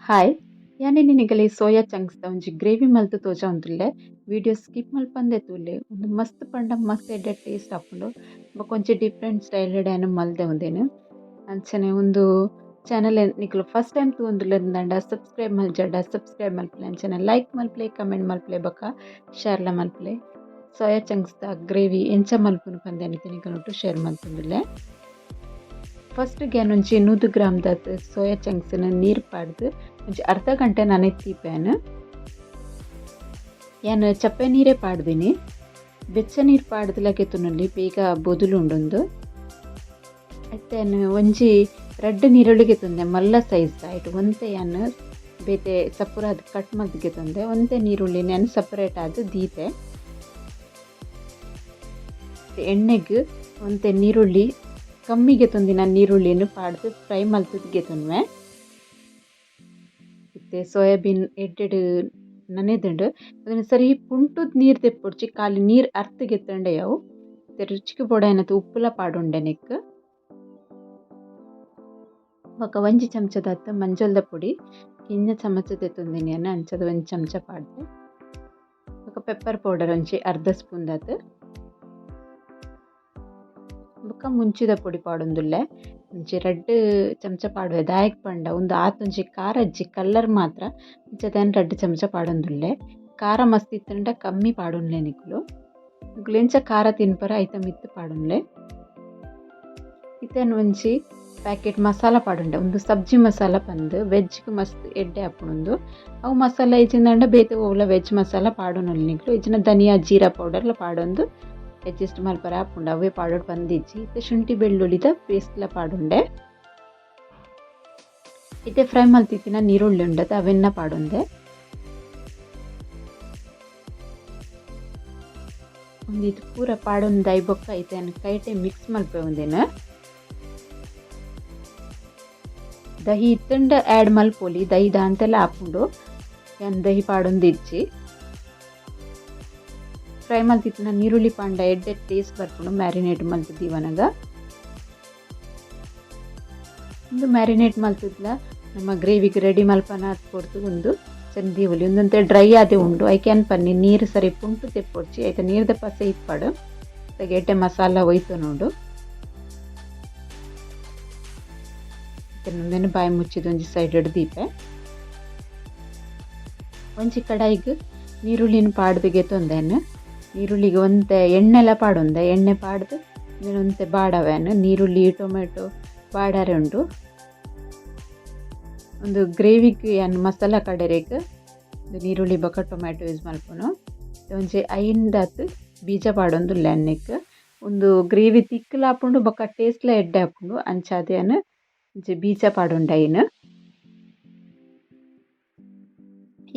Hi ಯಾನ್ ನಿಗಲೆ soya chunks ದ ಒಂಜಿ ಗ್ರೇವಿ ಮಲ್ತ್ ತೋಜಾವೊಂದುಲ್ಲೆ. ವಿಡಿಯೋ ಸ್ಕಿಪ್ ಮಲ್ಪಂದೆ ತೂಲೆ. ಉಂದು ಮಸ್ತ್ ಪಂಡ ಮಸ್ತ್ ಎಡ್ಡೆ ಟೇಸ್ಟ್ ಆಪುಂಡು. ಬೊಕ ಒಂಜಿ ಡಿಫರೆಂಟ್ ಸ್ಟೈಲ್ ಡ್ ಯಾನ್ ಮಲ್ದೆ ಉಂದೆನ್. ಅಂಚನೆ ಉಂದು ಚಾನೆಲ್ ನಿಕುಲು ಫಸ್ಟ್ ಟೈಮ್ ತೂವೊಂದುಲ್ಲೆರ್ಂಡ ಸಬ್ಸ್ಕ್ರೈಬ್ ಮಲ್ಜಡ ಸಬ್ಸ್ಕ್ರೈಬ್ ಮಲ್ಪುಲೆ. ಅಂಚನೆ ಲೈಕ್ ಮಲ್ಪುಲೆ, ಕಮೆಂಟ್ ಮಲ್ಪುಲೆ ಬೊಕ ಶೇರ್ ಲ ಮಲ್ಪುಲೆ. ಸೋಯಾ ಚಂಕ್ಸ್ ದ ಗ್ರೇವಿ ಎಂಚ ಮಲ್ಪುನು ಪಂದ್ ಯಾನ್ ಇತ್ತೆ ನಿಕಲ್ನೊಟ್ಟು ಶೇರ್ ಮಲ್ತೊಂದುಲ್ಲೆ. ಫಸ್ಟ್ ಯಾನ್ ಒಂಜಿ 100 ಗ್ರಾಮ್ ದಾತ್ ಸೋಯಾ ಚಂಕ್ಸ್ ನ್ ನೀರ್ ಪಾಡ್ದ್ ಒಂಜಿ ಅರ್ಧ ಗಂಟೆ ನನೆತ್ ದೀಪೆನ್. ಯಾನ್ ಚಪ್ಪೆ ನೀರೇ ಪಾಡ್ದಿನಿ. ಬೆಚ್ಚ ನೀರ್ ಪಾಡ್ದ್ ಗೆತೊನೊಲಿ ಬೇಗ ಬೊದುಲು ಉಂಡುಂದು. ಇತ್ತೆ ಯಾನ್ ಒಂಜಿ ರಡ್ಡ್ ನೀರುಳ್ಳಿ ಗೆತೊಂದೆ ಮಲ್ಲ ಸೈಜ್ ಐಟ್ ಒಂತೆ ಯಾನ್ ಬೇತೆ ಸಪುರಾದ್ ಕಟ್ ಮಲ್ತ್ ಗೆತೊಂದೆ, ಒಂತೆ ನೀರುಳ್ಳಿನ್ ಯಾನ್ ಸಪರೇಟ್ ಆದ್ ದೀತೆ. ಎಣ್ಣೆಗ್ ಒಂತೆ ನೀರುಳ್ಳಿ ಕಮ್ಮಿ ಗೆತೊಂದಿನ ನೀರುಳ್ಳಿನ್ ಪಾಡ್ದ್ ಫ್ರೈ ಮಲ್ತ್ ಗೆತೊನುವೆ. ಇತ್ತೆ ಸೋಯಾಬೀನ್ ಎಡ್ಡೆಡ್ ನನೆದುಂಡು. ಉಂದೆನ್ ಸರಿ ಪುಂಟುದ್ ನೀರ್ ದೆಪ್ಪೊಡ್ಚಿ, ಖಾಲಿ ನೀರ್ ಅರ್ತ್ ಗೆತ್ತೊಂಡೆ ಯಾವು. ಇತ್ತೆ ರುಚಿಗ್ ಬೋಡಾಯಿನಾತ್ ಉಪ್ಪುಲ ಪಾಡೊಂಡೆ ನೆಕ್ಕ್. ಬೊಕ ಒಂಜಿ ಚಮಚದಾತ್ ಮಂಜೊಲ್ದ ಪೊಡಿ, ಕಿನ್ನ ಚಮಚ ದೆತ್ತೊಂದಿನಿ ಯಾನ್ ಅಂಚಾದ್ ಒಂಜಿ ಚಮಚ ಪಾಡ್ದೆ. ಬೊಕ ಪೆಪ್ಪರ್ ಪೌಡರ್ ಒಂಜಿ ಅರ್ಧ ಸ್ಪೂನ್ ದಾತ್. ಬೊಕ ಮುಂಚಿದ ಪೊಡಿ ಪಾಡೊಂದುಲ್ಲೆ. ಒಂಜಿ ರಡ್ಡ್ ಚಮಚ ಪಾಡುವೆ, ದಾಯೆಗ್ ಪಂಡ ಉಂದು ಆತೊಂಜಿ ಖಾರ ಇಜ್ಜಿ, ಕಲರ್ ಮಾತ್ರ. ಅಂಚಾದ್ ಯಾನ್ ರಡ್ಡ್ ಚಮಚ ಪಾಡೊಂದುಲ್ಲೆ. ಖಾರ ಮಸ್ತ್ ಇತ್ತ್ಂಡ ಕಮ್ಮಿ ಪಾಡೊನ್ಲೆ ನಿಕುಲು. ನಿಕುಲು ಎಂಚ ಖಾರ ತಿನ್ಪರ ಐತ ಮಿತ್ತ್ ಪಾಡೊನ್ಲೆ. ಇತ್ತೆ ಯಾನ್ ಒಂಜಿ ಪ್ಯಾಕೆಟ್ ಮಸಾಲ ಪಾಡೊಂಡೆ. ಉಂದು ಸಬ್ಜಿ ಮಸಾಲ ಪಂದ್ ವೆಜ್ ಗ್ ಮಸ್ತ್ ಎಡ್ಡೆ ಆಪುಂಡು ಉಂದು. ಅವು ಮಸಾಲ ಇಜ್ಜಿಂದಂಡ ಬೇತೆ ಒವ್ಲ ವೆಜ್ ಮಸಾಲ ಪಾಡೊನೊಲಿ ನಿಕುಲು. ಇಜ್ಜಿಂಡ ಧನಿಯಾ ಜೀರಾ ಪೌಡರ್ ಲ ಪಾಡೊಂದು ಅಡ್ಜಸ್ಟ್ ಮಲ್ಪರೆ ಆಪುಂಡು. ಅವೇ ಪಾಡೊಡು ಪಂದಿಜ್ಜಿ. ಇತ್ತೆ ಶುಂಠಿ ಬೆಳ್ಳುಳ್ಳಿದ ಪೇಸ್ಟ್ ಲ ಪಾಡೊಂಡೆ. ಇತ್ತೆ ಫ್ರೈ ಮಲ್ತಿತ್ತಿನ ನೀರುಳ್ಳಿ ಉಂಡತ ಅವೆನ್ನ ಪಾಡೊಂದೆ. ಉಂದು ಇತ್ ಪೂರ ಪಾಡೊಂದು ಬೊಕ್ಕ ಇತ್ತೆ ಯಾನ್ ಕೈಟೆ ಮಿಕ್ಸ್ ಮಲ್ಪೆ ಉಂದೆನ್. ದಹಿ ಇತ್ತುಂಡ ಆ್ಯಡ್ ಮಲ್ಪೊಲಿ, ದಹಿ ದಾಂತೆಲ ಆಪುಂಡು. ಯಾನ್ ದಹಿ ಪಾಡೊಂದಿಜ್ಜಿ. ಫ್ರೈ ಮಲ್ತಿತ್ತಿನ ನೀರುಳ್ಳಿ ಪಾಂಡ ಎಡ್ಡೆ ಟೇಸ್ಟ್ ಬರ್ಪುಂಡು ಮ್ಯಾರಿನೇಟ್ ಮಲ್ತ್ ದೀವನಗ. ಉಂದು ಮ್ಯಾರಿನೇಟ್ ಮಲ್ತುದ್ಲ ನಮ್ಮ ಗ್ರೇವಿಗ್ ರೆಡಿ ಮಲ್ಪನ ಪೊರ್ತು ಉಂದು ಚೆಂದ ದೀವೊಲಿ. ಉಂದೊಂತೆ ಡ್ರೈ ಆದೆ ಉಂಡು. ಐಕ್ ಯಾನ್ ಪನ್ನಿ ನೀರು ಸರಿ ಪುಂಟು ದೆಪ್ಪೊಡ್ಚಿ, ಐತ ನೀರ್ದ ಪಸೆ ಇಪ್ಪಡು. ಎಡ್ಡೆ ಮಸಾಲ ಒಯ್ತೊನುಂಡು. ಉಂದೆನ್ ಬಾಯಿ ಮುಚ್ಚಿದ್ ಒಂಜಿ ಸೈಡ್ ಡ್ ದೀಪೆ. ಒಂಜಿ ಕಡಾಯಿಗ್ ನೀರುಳ್ಳಿನ್ ಪಾಡ್ದ್ ಗೆತೊಂದೆ ಯಾನ್. ನೀರುಳ್ಳಿಗ್ ಒಂತೆ ಎಣ್ಣೆಲ ಪಾಡೊಂದೆ. ಎಣ್ಣೆ ಪಾಡ್ದ್ ಉಂದೆನ್ ಒಂತೆ ಬಾಡವೆ ಯಾನ್. ನೀರುಳ್ಳಿ ಟೊಮೆಟೊ ಬಾಡರೆ ಉಂಡು. ಉಂದು ಗ್ರೇವಿಗ್ ಯಾನ್ ಮಸಾಲ ಕಡೆರೆಗ್ ನೀರುಳ್ಳಿ ಬೊಕ ಟೊಮೆಟೊ ಯೂಸ್ ಮಲ್ಪುನು. ಒಂಜಿ 5 ದಾತ್ ಬೀಜ ಪಾಡೊಂದುಲ್ಲೆ ಯಾನ್ ನೆಕ್ಕ್. ಉಂದು ಗ್ರೇವಿ ತಿಕ್ಕ್ಲ ಆಪುಂಡು ಬೊಕ ಟೇಸ್ಟ್ ಲ ಎಡ್ಡೆ ಆಪುಂಡು. ಅಂಚಾದ್ ಯಾನ್ ಒಂಜಿ ಬೀಜ ಪಾಡೊಂಡೆ ಐನ್.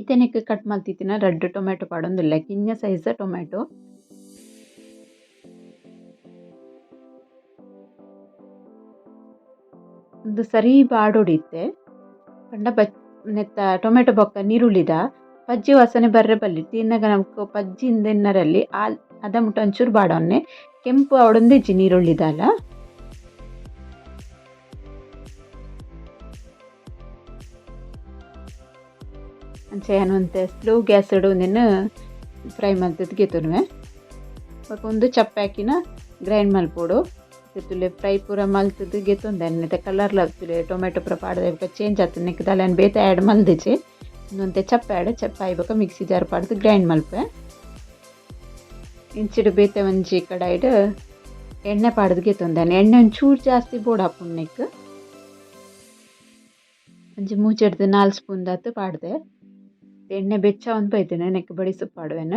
ಇತ್ತೆ ನೆಕ್ಕ್ ಕಟ್ ಮಲ್ತಿತ್ತಿನ ರಡ್ಡ್ ಟೊಮೆಟೊ ಪಾಡೊಂದುಲ್ಲೆ. ಕಿನ್ನ ಸೈಜ್ ದ ಟೊಮೆಟೊ. ಉಂದು ಸರಿ ಬಾಡೊಡು ಇತ್ತೆ. ಪಂಡ ನೆತ್ತ ಟೊಮೆಟೊ ಬೊಕ್ಕ ನೀರುಳ್ಳಿದ ಪಜ್ಜಿ ವಾಸನೆ ಬರ್ರೆ ಬಲ್ಲಿ. ತಿನ್ನಗ ನಮಕ್ ಪಜ್ಜಿ ತಿನ್ನರಲ್ಲಿ ಅದ ಮುಟ್ಟ ಒಂಚೂರು ಬಾಡೊನ್ನೆ. ಕೆಂಪು ಆವೊಡೊಂದಿಜ್ಜಿ ನೀರುಳ್ಳಿದಾಲ. ಅಂಚ ಯಾನ್ ಒಂತೆ ಸ್ಲೋ ಗ್ಯಾಸ್ ಡ್ ಉಂದೆನ್ ಫ್ರೈ ಮಲ್ತ್‌ದ್ ಗೆತೊನುವೆ. ಬೊಕ ಉಂದು ಚಪ್ಪೆ ಆಕಿನ ಗ್ರೈಂಡ್ ಮಲ್ಪೊಡು. ತೂಲೆ ಫ್ರೈ ಪೂರ ಮಲ್ತ್‌ದ್ ಗೆತೊಂದೆ ನೆತ್ತ ಕಲರ್ ಲ ತೂಲೆ ಟೊಮೆಟೊ ಪೂರ ಪಾಡ್ದೆ ಬೊಕ ಚೇಂಜ್ ಆತುಂಡು. ನೆಕ್ಕ್ ದಾಲ ಯಾನ್ ಬೇತೆ ಆ್ಯಡ್ ಮಲ್ದಿಜಿ. ಉಂದೊಂತೆ ಚಪ್ಪೆ ಆಡ್ ಚಪ್ಪೆ ಆಯಿ ಬೊಕ ಮಿಕ್ಸಿ ಜಾರ್ ಪಾಡ್ದ್ ಗ್ರೈಂಡ್ ಮಲ್ಪುವೆ. ಇಂಚಿಡ್ ಬೇತೆ ಒಂಜಿ ಕಡಾಯಿಡ್ ಎಣ್ಣೆ ಪಾಡ್ದ್ ಗೆತೊಂದೆ. ಎಣ್ಣೆ ಒಂಚೂರು ಜಾಸ್ತಿ ಬೋಡಾಪುಂಡು ನೆಕ್ಕ್. ಒಂಜಿ ಮೂಜೆಡ್ದ್ 4 ಸ್ಪೂನ್ ದಾತ್ ಪಾಡ್ದೆ. ಎಣ್ಣೆ ಬೆಚ್ಚ ಆವೊಂದು ಬೈದ್ಂಡ್ ನೆಕ್ಕ್ ಬಡಿಸೊಪ್ಪು ಪಾಡುವೆನ್.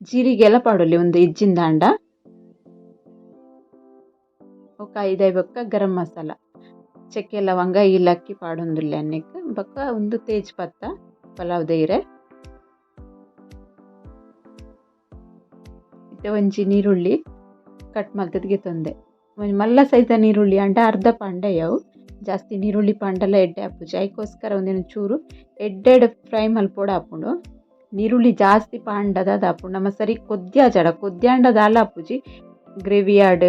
ಜೀರಿಗೆಲ ಪಾಡೊಲಿ ಉಂದು ಇಜ್ಜಿಂದಾಂಡ. ಬೊಕ ಐದಾಯಿ ಬೊಕ್ಕ ಗರಂ ಮಸಾಲ, ಚಕ್ಕೆ ಲವಂಗ ಏಲಕ್ಕಿ ಪಾಡೊಂದುಲ್ಲೆ ನೆಕ್ಕ್. ಬೊಕ ಉಂದು ತೇಜ್ ಪತ್ತ ಪಲಾವ್ದ ಇರೆ. ಇತ್ತೆ ಒಂಜಿ ನೀರುಳ್ಳಿ ಕಟ್ ಮಲ್ತ್‌ದ್ ಗೆತೊಂದೆ. ಒಂಜಿ ಮಲ್ಲ ಸೈಜ್ ದ ನೀರುಳ್ಳಿ ಆಂಡ ಅರ್ಧ ಪಾಂಡ ಯಾವು. ಜಾಸ್ತಿ ನೀರುಳ್ಳಿ ಪಾಂಡಲ ಎಡ್ಡೆ ಆಪುಜಿ. ಐಕೋಸ್ಕರ ಉಂದೆನ್ ಚೂರು ಎಡ್ಡೆಡ್ ಫ್ರೈ ಮಲ್ಪೊಡು ಆಪುಂಡು. ನೀರುಳ್ಳಿ ಜಾಸ್ತಿ ಪಾಂಡ ದಾದ ಆಪುಂಡು ನಮ ಸರಿ ಕೊದ್ಯಾಜಡ, ಕೊದ್ಯಾಂಡ ದಾಲ ಆಪುಜಿ. ಗ್ರೇವಿ ಆಡ್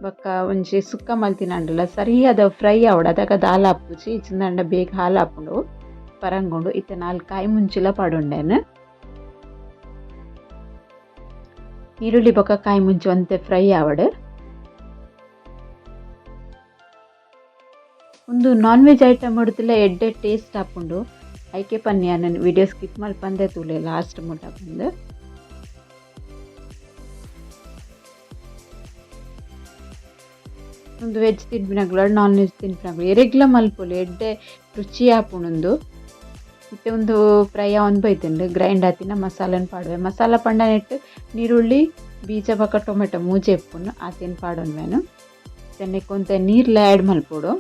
ಬೊಕ್ಕ ಒಂಜಿ ಸುಕ್ಕ ಮಲ್ತಿನಾಂಡಲ ಸರಿಯಾದ ಫ್ರೈ ಆವಡ್ ಅದಗ ದಾಲ ಆಪುಜಿ. ಇಜ್ಜಿಂದಾಂಡ ಬೇಗ ಹಾಲ್ ಆಪುಂಡು. ಪರಂಗುಂಡು. ಇತ್ತೆ 4 ಕಾಯಿ ಮುಂಚಿಲ ಪಾಡೊಂಡೆನ್. ನೀರುಳ್ಳಿ ಬೊಕ್ಕ ಕಾಯಿ ಮುಂಚಿ ಒಂತೆ ಫ್ರೈ ಆವಡ್. ಉಂದು non veg item ಉಡುತ್ತಿಲ್ಲ ಎಡ್ಡೆ ಟೇಸ್ಟ್ ಆಪುಂಡು. ಐಕೆ ಪನ್ನಿ ಯಾನ್ ವಿಡಿಯೋ ಸ್ಕಿಪ್ ಮಲ್ಪಂದೆ ತೂಲೆ ಲಾಸ್ಟ್ ಮುಟ ಪಂದ್. ಉಂದು ವೆಜ್ ತಿನ್ಪಿನಕುಲು ನಾನ್ ವೆಜ್ ತಿನ್ಪಿನಕುಲು ಎರೆಗ್ಲ ಮಲ್ಪೊಲಿ ಎಡ್ಡೆ ರುಚಿ ಆಪುಂಡು. ಇತ್ತೆ ಉಂದು ಫ್ರೈ ಆವೊಂದು ಬೈದುಂಡು. ಗ್ರೈಂಡ್ ಆತಿನ ಮಸಾಲೆನ್ ಪಾಡುವೆ. ಮಸಾಲ ಪಂಡ ನೆಟ್ಟ್ ನೀರುಳ್ಳಿ ಬೀಜ ಬೊಕ್ಕ ಟೊಮೆಟೊ ಮೂಜೆ ಇಪ್ಪುಂಡು ಆತೆನ್ ಪಾಡೊನ್ವೆನು. ನೆಕ್ಕ್ ಒಂತೆ ನೀರ್ಲ ಆ್ಯಡ್ ಮಲ್ಪೊಡು.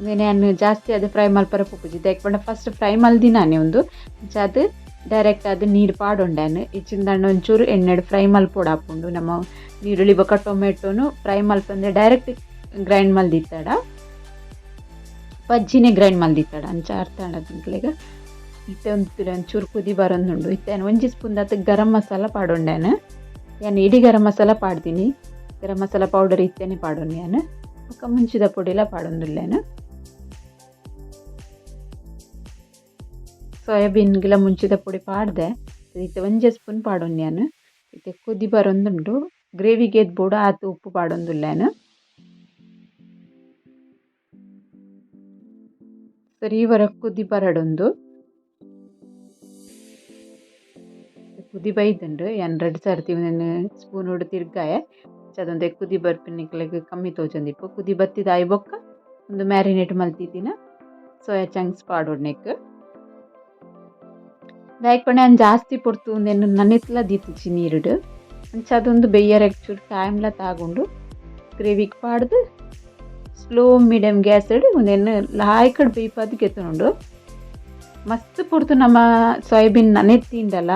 ಉಂದೆನ್ ಯಾನ್ ಜಾಸ್ತಿ ಆದ್ ಫ್ರೈ ಮಲ್ಪರೆ ಪೋಪುಜಿ. ದಾಯೆಗ್ ಪಂಡ ಫಸ್ಟ್ ಫ್ರೈ ಮಲ್ದಿನಾನೆ ಉಂದು ಅಂಚಾದ್ ಡೈರೆಕ್ಟ್ ಆದ್ ನೀರು ಪಾಡೊಂಡೆ ಯಾನ್. ಇಜ್ಜಿಂದಾಂಡ ಒಂಚೂರು ಎಣ್ಣೆಡ್ ಫ್ರೈ ಮಲ್ಪೊಡಾಪುಂಡು. ನಮ್ಮ ನೀರುಳ್ಳಿ ಬೊಕ್ಕ ಟೊಮೆಟೊನು ಫ್ರೈ ಮಲ್ಪಂದೆ ಡೈರೆಕ್ಟ್ ಗ್ರೈಂಡ್ ಮಲ್ದಿತ್ತಡ ಪಜ್ಜಿನೇ ಗ್ರೈಂಡ್ ಮಲ್ದಿತ್ತಡ ಅಂಚ ಅರ್ಥ ಆಂಡ ನಿಕ್ಲೆಗ್. ಇತ್ತೆ ಒಂಚೂರು ಕುದಿ ಬರೊಂದುಂಡು. ಇತ್ತೆ ಯಾನ್ ಒಂಜಿ ಸ್ಪೂನ್ ದಾತ್ ಗರಂ ಮಸಾಲ ಪಾಡೊಂಡೆ ಯಾನ್. ಯಾನ್ ಇಡೀ ಗರಂ ಮಸಾಲ ಪಾಡ್ದಿನಿ. ಗರಂ ಮಸಾಲ ಪೌಡರ್ ಇತ್ತೆನೆ ಪಾಡೊಂಡು ಯಾನ್. ಬೊಕ್ಕ ಮುಂಚಿದ ಪೊಡಿಲ ಪಾಡೊಂದುಲ್ಲೆನ್. ಸೋಯಾಬೀನ್ ಗಿಲ ಮುಂಚಿದ ಪೊಡಿ ಪಾಡ್ದೆ. ಇತ್ತೆ ಒಂಜಿ ಸ್ಪೂನ್ ಪಾಡೊಂಡು ಯಾನ್. ಇತ್ತೆ ಕುದಿ ಬರೊಂದುಂಡು. ಗ್ರೇವಿಗ್ ಏತ್ ಬೋಡು ಆತ್ ಉಪ್ಪು ಪಾಡೊಂದುಲ್ಲೆನ್. ಸರಿ ವರ ಕುದಿ ಬರಡೊಂದು. ಕುದಿ ಬೈದುಂಡು. ಯಾನ್ ರಡ್ಡ್ ಸರ್ತಿ ಉಂದೆನ್ ಸ್ಪೂನ್ ತಿರ್ಗಾಯೆ. ಅಂಚಾದ್ ಕುದಿ ಬರ್ಪಿನಕ್ಲೆಗ್ ಕಮ್ಮಿ ತೋಜೊಂದಿಪ್ಪು. ಕುದಿ ಬತ್ತಿದ ಆಯಿ ಬೊಕ್ಕ ಉಂದು ಮ್ಯಾರಿನೇಟ್ ಮಲ್ತಿತ್ತಿನ ಸೋಯಾ ಚಂಕ್ಸ್ ಪಾಡೊಡು ನೆಕ್ಕ್. ದಾಯೆಗ್ ಪಂಡ ಯಾನ್ ಜಾಸ್ತಿ ಪೊರ್ತು ಉಂದೆನ್ ನನೆತ್ಲ ದೀತಿಜಿ ನೀರುಡು. ಅಂಚಾದ್ ಉಂದು ಬೆಯ್ಯರೆ ಚೂರು ಟೈಮ್ಲ ತಾಗುಂಡು. ಗ್ರೇವಿಗ್ ಪಾಡ್ದ್ slow medium gas ಉಂದೆನ್ ಲಾಯ್ಕಡ್ ಬೇಯ್ಪಾದ್ ಗೆತೊನುಂಡು. ಮಸ್ತ್ ಪೊರ್ತು ನಮ್ಮ ಸೋಯಾಬೀನ್ ನನೆತ್ದಿಂಡಲ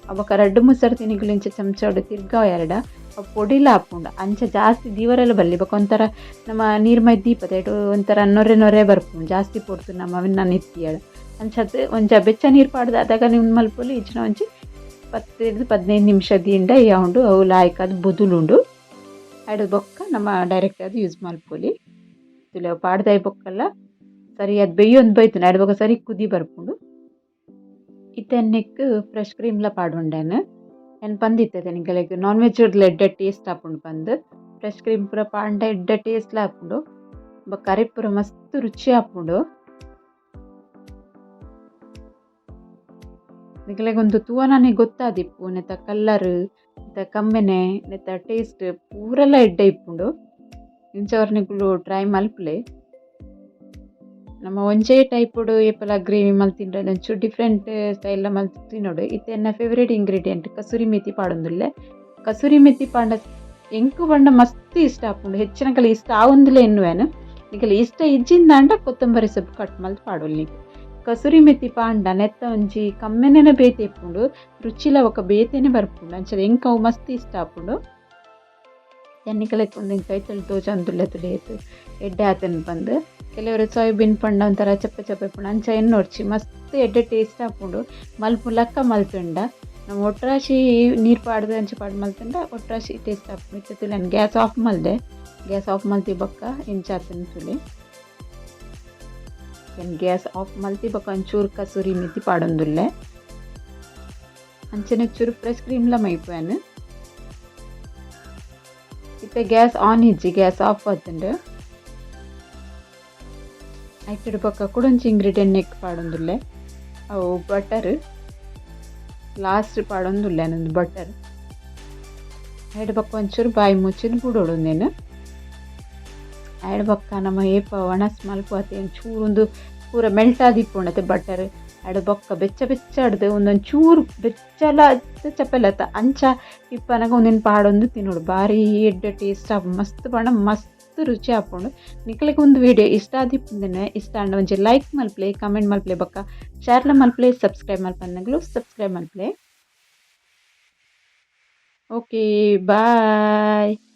ಅ ಬೊಕ್ಕ ರಡ್ಡ್ ಮೂಜಿ ಸರ್ತಿ ನಿಕುಲು ಇಂಚ ಚಮಚಡ್ ತಿರ್ಗಾಯರ್ಡ ಅವು ಪೊಡಿಲ ಆಪುಂಡು. ಅಂಚ ಜಾಸ್ತಿ ದೀವರೆಲ ಬಲ್ಲಿ. ಬೊಕ ಒಂಥರ ನಮ್ಮ ನೀರ್ ಮೈತ್ ದೀಪದ ಐಟ್ ಒಂಥರ ನೊರೆ ನೊರೆ ಬರ್ಪುಂಡು ಜಾಸ್ತಿ ಪೊರ್ತು ನಮ್ಮ ಅವೆನ್ ನನೆತ್ತಿಯಡ. ಅಂಚಾದ್ ಒಂಜ ಬೆಚ್ಚ ನೀರು ಪಾಡ್ದ್ ಅದಗ ಉಂದು ಮಲ್ಪೊಲಿ ಇಜ್ಜಿಂಡ ಒಂಜಿ 10 15 ನಿಮಿಷ ದೀಂಡ ಯಾವುಂಡು ಅವು ಲಾಯ್ಕಾದ್ ಬೊದುಲುಂಡು. ಐಡ್ ಬೊಕ್ಕ ನಮ್ಮ ಡೈರೆಕ್ಟ್ ಆದ್ ಯೂಸ್ ಮಲ್ಪೊಲಿ. ತೂಲೆ ಅವು ಪಾಡ್ದಾಯಿ ಬೊಕ್ಕಲ ಸರಿಯಾದ್ ಬೆಯ್ಯೊಂದು ಬೈದುಂಡು. ಐಡ್ ಬೊಕ್ಕ ಸರಿ ಕುದಿ ಬರ್ಪುಂಡು. ಇತ್ತೆ ನೆಕ್ಕ್ ಫ್ರೆಶ್ ಕ್ರೀಮ್ಲ ಪಾಡೊಂಡೆನ್. ಯಾನ್ ಪಂದಿತ್ತೆ ನಿಕಲೆಗ್ ನಾನ್ ವೆಜ್ ಎಡ್ಡೆ ಟೇಸ್ಟ್ ಆಪುಂಡು ಪಂದ್. ಫ್ರೆಶ್ ಕ್ರೀಮ್ ಪೂರ ಪಾಡ್ಂಡ ಎಡ್ಡೆ ಟೇಸ್ಟ್ ಆಪುಂಡು. ಬೊಕ್ಕ ಕರಿ ಪೂರ ಮಸ್ತ್ ರುಚಿ ಆಪುಂಡು. ನಿಕಲೆಗ್ ಉಂದು ತೂವನನೆ ಗೊತ್ತಾದಿಪ್ಪು ನೆತ್ತ ಕಲರ್ ನೆತ್ತ ಕಮ್ಮೆನೆ ನೆತ್ತ ಟೇಸ್ಟ್ ಪೂರಲ ಎಡ್ಡೆ ಇಪ್ಪುಂಡು. ಇಂಚ ನಿಕುಲು ಟ್ರೈ ಮಲ್ಪುಲೆ. ನಮ್ಮ ಒಂಜೇ ಟೈಪುಡು ಏಪಲ ಗ್ರೇವಿ ಮಲ್ತಿಂಡ ಒಂಚೂರು ಡಿಫ್ರೆಂಟ್ ಸ್ಟೈಲ್ ಮಲ್ತ್ ತಿನ್ನೊಡು. ಇತ್ತೆ ಎನ್ನ ಫೇವರೇಟ್ ಇಂಗ್ರೀಡಿಯೆಂಟ್ ಕಸೂರಿ ಮೇಥಿ ಪಾಡೊಂದುಲ್ಲೆ. ಕಸೂರಿ ಮೇಥಿ ಪಾಂಡ ಎಂಕ್ ಪಂಡ ಮಸ್ತ್ ಇಷ್ಟ ಆಪುಂಡು. ಹೆಚ್ಚಿನಕಲೆ ಇಷ್ಟ ಆವೊಂದುಲೇ ಎನ್ನುವೆನ್. ನಿಕಲೆ ಇಷ್ಟ ಇಜ್ಜಿಂದಾಂಡ ಕೊತ್ತಂಬರಿ ಸೊಪ್ಪು ಕಟ್ ಮಲ್ತ್ ಪಾಡೊಲಿ. ಕಸೂರಿ ಮೇಥಿ ಪಾಂಡ ನೆತ್ತ ಒಂಜಿ ಕಮ್ಮೆನೆನ ಬೇತೆ ಇಪ್ಪುಂಡು. ರುಚಿಲ ಬೊಕ ಬೇತೆನೆ ಬರ್ಪುಂಡು. ಅಂಚ ಎಂಕ್ ಅವು ಮಸ್ತ್ ಇಷ್ಟ ಆಪುಂಡು. ಯಾನ್ ನಿಕಲೆಗ್ ಉಂದೆನ್ ಕೈತಲ್ ತೋಜೊಂದುಲ್ಲೆ ತೂಲೆ ಏತ್ ಎಡ್ಡೆ ಆತುಂಡು ಪಂದ್. ಕೆಲವೆರ್ ಸೋಯಾಬೀನ್ ಪಂಡ ಒಂಥರ ಚಪ್ಪೆ ಚಪ್ಪೆ ಇಪ್ಪುಂಡು. ಅಂಚ ಎನ್ನೊಡ್ಚಿ ಮಸ್ತ್ ಎಡ್ಡೆ ಟೇಸ್ಟ್ ಆಪುಂಡು. ಮಲ್ಪುಲಕ್ಕ ಮಲ್ತುಂಡ ನಮ ಒಟ್ರಾಶಿ ನೀರು ಪಾಡ್ದ್ ಅಂಚ ಪಾಡ್ದ್ ಮಲ್ತುಂಡ ಒಟ್ರಾಶಿ ಟೇಸ್ಟ್ ಆಪುಂಡು. ಇತ್ತೆ ತೂಲೆ ಯಾನ್ ಗ್ಯಾಸ್ ಆಫ್ ಮಲ್ದೆ. ಗ್ಯಾಸ್ ಆಫ್ ಮಲ್ತಿ ಬೊಕ್ಕ ಎಂಚ ಆತುಂಡು ತೂಲೆ. ಯಾನ್ ಗ್ಯಾಸ್ ಆಫ್ ಮಲ್ತಿ ಬೊಕ್ಕ ಒಂಚೂರು ಕಸೂರಿ ಮೇಥಿ ಪಾಡೊಂದುಲ್ಲೆ. ಅಂಚನೆ ಚೂರು ಫ್ರೆಶ್ ಕ್ರೀಮ್ಲ ಮೈಪುವೆನ್. ಇತ್ತೆ ಗ್ಯಾಸ್ ಆನ್ ಇಜ್ಜಿ, ಗ್ಯಾಸ್ ಆಫ್ ಆತುಂಡು. ಐತುಡು ಬೊಕ್ಕ ಕುಡೊಂಜಿ ಇಂಗ್ರೀಡಿಯೆಂಟ್ ನೆಕ್ಕ್ ಪಾಡೊಂದುಲ್ಲೆ. ಅವು ಬಟರ್. ಲಾಸ್ಟ್ ಪಾಡೊಂದುಲ್ಲೆ ಉಂದು ಬಟರ್. ಐಡ್ ಬೊಕ್ಕ ಒಂಚೂರು ಬಾಯಿ ಮುಚ್ಚಿದ್ ಬುಡೊಡು ಉಂದೆನ್. ಐಡ್ ಬೊಕ್ಕ ನಮ ಏಪ ಒಣಸ್ ಮಲ್ಪುವತೆ ಒಂಚೂರು ಉಂದು ಪೂರ ಮೆಲ್ಟ್ ಆದಿಪ್ಪುಂಡು ಅತೆ ಬಟರ್. ಐಡ್ ಬೊಕ್ಕ ಬೆಚ್ಚ ಬೆಚ್ಚಡ್ದ್ ಉಂದೊಂಚೂರು ಬೆಚ್ಚಲ ಚಪ್ಪೆಲತ್ತ ಅಂಚ ಇಪ್ಪನಗ ಉಂದೆನ್ ಪಾಡೊಂದು ತಿನ್ನೊಡು. ಬಾರಿ ಎಡ್ಡೆ ಟೇಸ್ಟ್ ಆಪುಂಡು. ಮಸ್ತ್ ಪಂಡ ಮಸ್ತ್ ರುಚಿ ಆಪುಂಡು. ನಿಕಲೆಗ್ ಉಂದು ವಿಡಿಯೋ ಇಷ್ಟ ಆದಿಪ್ಪುಂದೆನೆ ಇಷ್ಟ ಆಂಡ ಒಂಜಿ ಲೈಕ್ ಮಲ್ಪುಲೆ, ಕಮೆಂಟ್ ಮಲ್ಪುಲೆ ಬೊಕ್ಕ ಶೇರ್ಲ ಮಲ್ಪುಲೆ, ಸಬ್ಸ್ಕ್ರೈಬ್ ಮಲ್ಪಂದಿನಕುಲು ಸಬ್ಸ್ಕ್ರೈಬ್ ಮಲ್ಪುಲೆ. Okay bye.